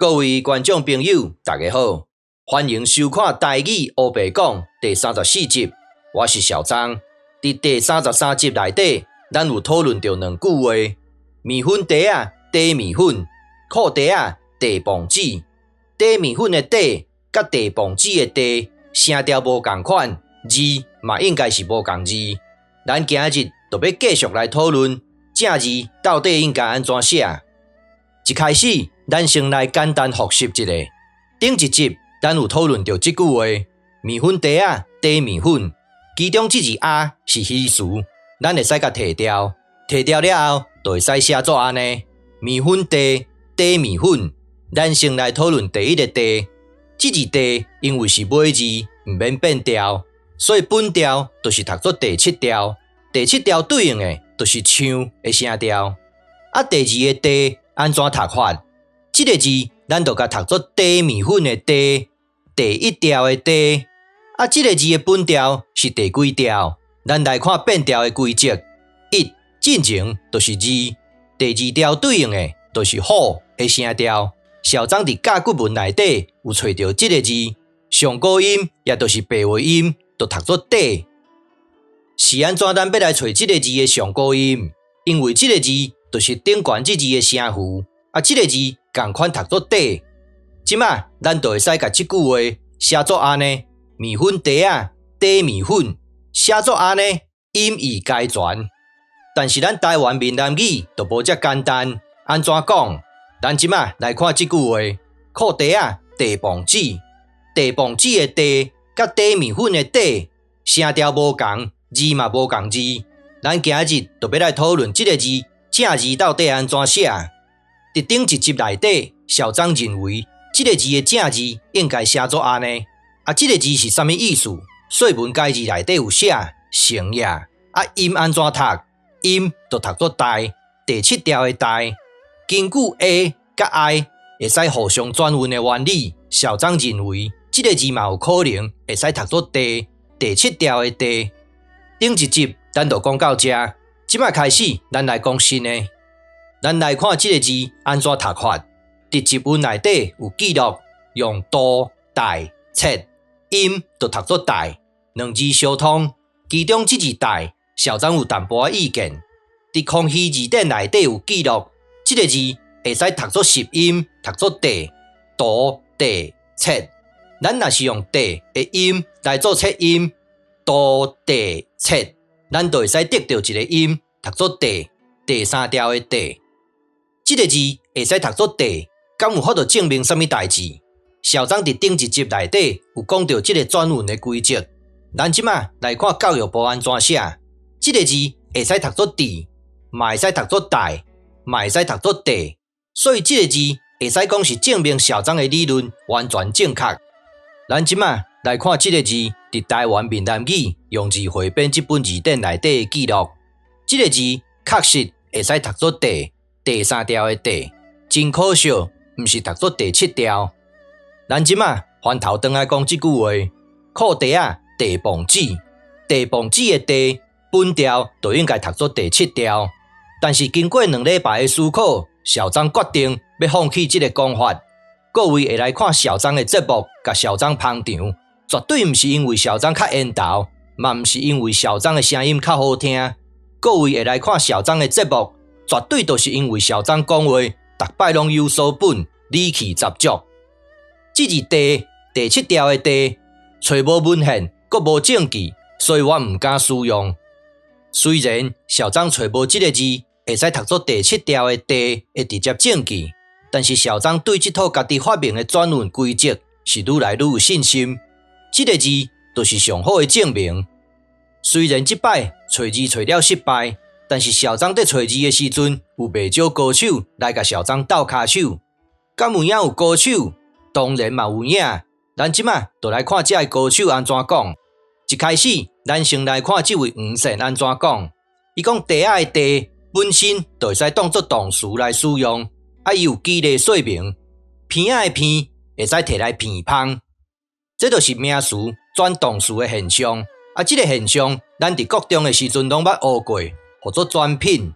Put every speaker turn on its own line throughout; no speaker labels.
各位觀眾朋友，大家好，歡迎收看《台語烏白講》第34集，我是小張。佇第33集內底，咱有討論著兩句話：麵粉袋仔底麵粉，褲袋仔地磅子。底麵粉的底，佮地磅子的地，聲調無仝款，字嘛應該是無仝字。咱今日就欲繼續來討論正字到底應該按怎寫。一開始，咱先來簡單複習一下。頂一集，咱有討論著這句話：麵粉袋仔底麵粉，其中這字仔是虛詞，咱會使共提掉，提掉了後，就會使寫做按呢：麵粉袋底麵粉。咱先來討論第一个袋，這字袋因為是尾字，毋免變調，所以本調就是讀做第七調。第七調對應的，就是唱的聲調。啊，第二個地按怎讀法？這个字咱就共讀做底麵粉的底，第一調的第。啊，這个字的本調是第幾調？咱來看變調的規則。一進前就是二，第二調對應的，就是虎的聲調。小張佇甲骨文內底有揣著這个字，上古音也就是白話音，就讀做底。是按怎咱欲來揣這个字的上古音？因為這个字就是頂懸這字的聲符，啊，這个字仝款讀做底。這馬咱就會使共這句話寫做按呢：麵粉袋仔底麵粉，寫做按呢，音義皆全。但是咱台灣閩南語就無遮簡單，按怎講？咱這馬來看這句話：褲袋仔地磅子，地磅子的地，佮底麵粉的底，聲調無仝，字嘛無仝字。咱今日就欲來討論這个字正字到底按怎寫。佇頂一集內底，小張認為這个字的正字應該寫做按呢。啊，這个字是啥物意思？說文解字內底有寫成也。啊，音按怎讀？音就讀做代，第七調的代。根據 a 佮 i 會使互相轉韻的原理，小張認為這个字嘛有可能會使讀做地，第七調的地。頂一集咱就講到這，這馬開始咱來講新的。咱來看這个字按怎讀法。佇佚文內底有記錄，用度、代、切音就讀做代，兩字相通。其中這字代，小張有淡薄仔意見。佇康熙字典內底有記錄，這个字會使讀做實音，讀做地、度、地、切。咱若是用地的音來做切音，度、地、切，咱就會使得著一个音，讀做地，第三調的地。這个字會使讀做地，敢有法度證明啥物代誌？小張佇頂一集內底有講著這个轉韻的規則。咱這馬來看教育部按怎寫，這个字會使讀做地，嘛會使讀做代，嘛會使讀做地，所以這个字會使講是證明小張的理論完全正確。咱這馬來看這个字佇台灣閩南語用字彙編這本字典內底的記錄，這个字確實會使讀做地，第三調的地，真可惜，毋是讀做第七調。咱這馬翻頭轉來講這句話：褲袋仔地磅子，地磅子的地本調就應該讀做第七調。但是經過2禮拜的思考，小張決定欲放棄這个講法。各位會來看小張的節目，共小張捧場，絕對毋是因為小張較緣投，嘛毋是因為小張的聲音較好聽。各位會來看小張的節目，絕對就是因為小張講話，逐擺攏有所本，理氣十足。這字地第七調的地，揣無文獻，閣無證據，所以我毋敢使用。雖然小張揣無這个字會使讀做第七調的地的直接證據，但是小張對這套家己發明的轉韻規則是愈來愈有信心。這个字就是上好的證明。雖然這擺揣字揣了失敗，但是小張佇揣字的時陣，有袂少高手來共小張鬥跤手。敢有影有高手？當然嘛有影。咱這馬就來看這个高手按怎講。一開始，咱先來看這位黃善按怎講。伊講袋仔的袋本身就會使當做動詞來使用，啊，伊有舉例說明。鼻仔的鼻會使提來鼻芳，這就是名詞轉動詞的現象。啊，這个現象咱佇國中的時陣攏捌學過，號做轉品。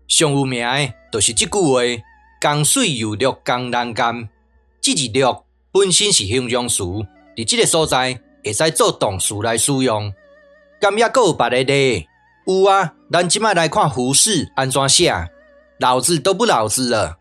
上有名的就是這句話：江水又綠江南岸。這字綠本身是形容詞，佇這个所在會使做動詞來使用。敢猶閣有別个例？有啊，咱這擺來看胡適按怎寫，老子都不老子了。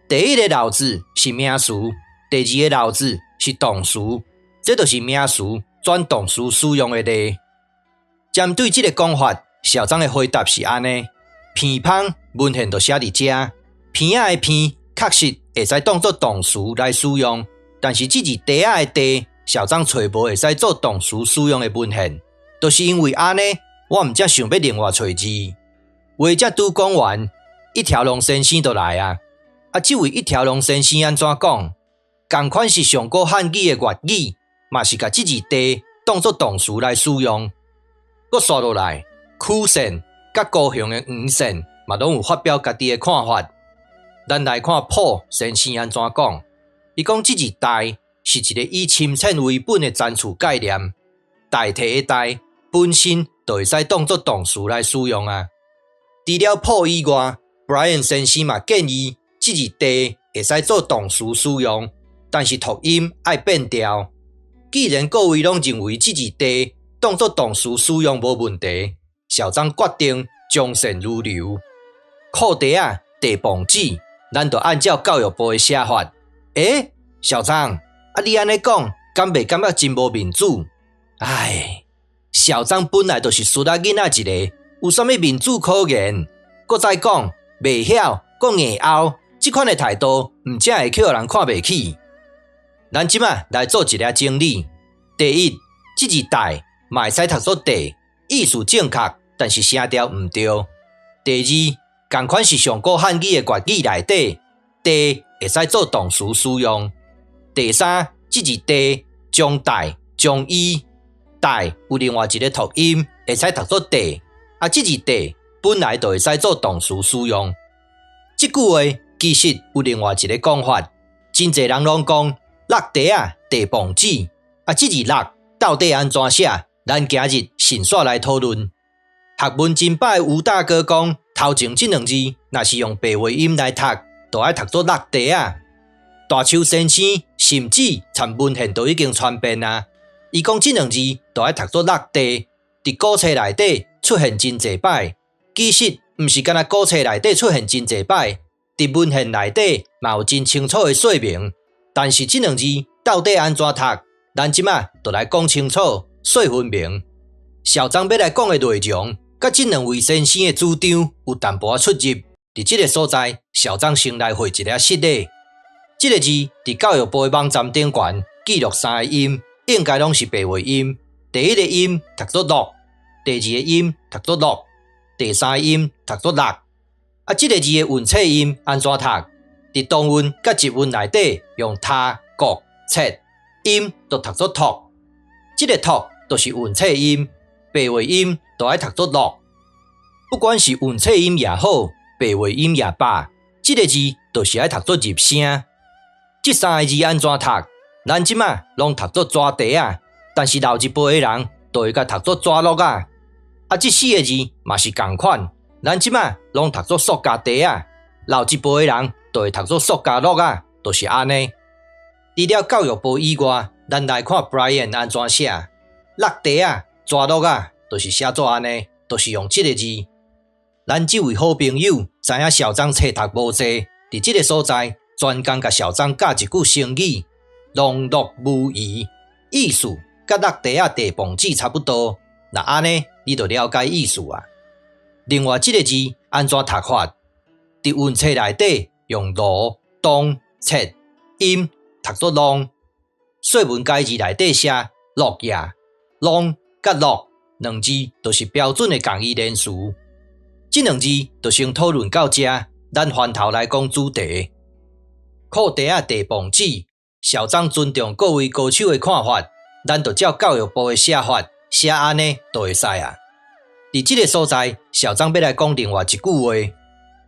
第一个老子是名詞，第二个老子是動詞，這就是名詞轉動詞使用的例。針對這个講法，校長的回答是按呢：鼻芳文獻就寫佇遮，鼻仔的鼻確實會使當做動詞來使用，但是這字袋仔的袋，校長揣無會使做動詞使用的文獻，就是因為按呢，我毋才想欲另外揣字。話才拄講完，一條龍先生就來啊！啊，這位一條龍先生按怎講？仝款是上古漢語的粵語，嘛是共這字袋當做動詞來使用。閣紲落來，曲線佮高雄的黃線嘛，攏有發表家己的看法。咱來看朴先生按怎講？伊講這字代是一个以深淺為本的層次概念，代替的代本身就會使當做動詞來使用啊。除了朴以外，Brian 先生嘛建議這字地會使做動詞使用，但是讀音愛變調。既然各位攏認為這字地當做動詞使用無問題，校長決定從善如流。褲袋仔地磅子，咱就按照教育部的寫法。欸，校長，啊你按呢講，敢袂感覺真無民主？唉，校長本來就是慼仔囡仔一个，有啥物民主可言？閣再講，袂曉，閣硬拗，這款的態度，毋才會予人看袂起。咱這擺來做一下整理。第一，這字代嘛會使讀做地，意思正確，但是聲調毋對。第二，仝款是上古漢語的粵語內底，地會使做動詞使用。第三，這字地將代將伊代有另外一个讀音，會使讀做地。啊，這字地本來就會使做動詞使用。這句話其實有另外一个講法，真濟人攏講落地仔地磅子。啊，這字落到底按怎寫？咱今日順紲來討論。學問真歹的吳大哥講，頭前這兩字若是用白話音來讀，就愛讀做落地仔。大樹先生甚至參文獻都已經傳遍啊。伊講這兩字就愛讀做落地，佇古冊內底出現真濟擺。其實毋是干焦古冊內底出現真濟擺，佇文獻內底嘛有真清楚的說明。但是這兩字到底按怎讀？咱這擺就來講清楚，說分明。校長欲來講的內容，佮這兩位先生的主張有淡薄仔出入。佇這个所在，校長先來會一下失禮。這个字佇教育部的網站頂懸記錄三个音，應該攏是白話音。第一个音讀做落，第二个音讀做落，第三个音讀做落。啊，這个字的韻切音按怎讀？佇同韻佮集韻內底用他、國、切音都讀做托。這个托就是韻切音，白話音就愛讀做落。不管是韻切音也好，白話音也罷，這个字就是愛讀做入聲。這三个字按怎讀？咱這擺攏讀做抓地仔，但是老一輩的人就會共讀做抓落仔。啊，這四个字嘛是仝款，咱這擺攏讀做塑膠袋仔，老一輩的人就會讀做塑膠落仔，就是按呢。除了教育部以外，咱來看 Brian 按怎寫，落地仔、抓落仔，就是寫做按呢，就是用這个字。咱這位好朋友知影校長冊讀無濟，佇這个所在專工共校長教一句成語：狼落無遺，意思佮落地仔地磅子差不多。若按呢，你就了解意思啊。另外，這个字按怎讀法？佇韻冊內底用羅、東、切音讀做浪。說文解字內底寫落葉、浪佮落兩字，就是標準的仝義連詞。這兩字就先討論到這，咱翻頭來講主題。褲袋仔地磅子，校長尊重各位高手的看法，咱就照教育部的寫法寫按呢就會使啊。佇這个所在，校長欲來講另外一句話：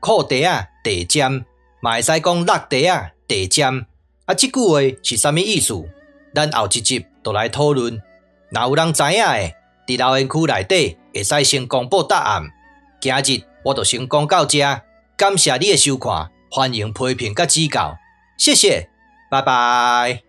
褲袋仔地尖，嘛會使講落袋仔地尖。啊，這句話是啥物意思？咱後一集就來討論。若有人知影的，佇留言區內底會使先公布答案。今日我就先講到這，感謝你的收看，歡迎批評佮指教，謝謝。拜拜。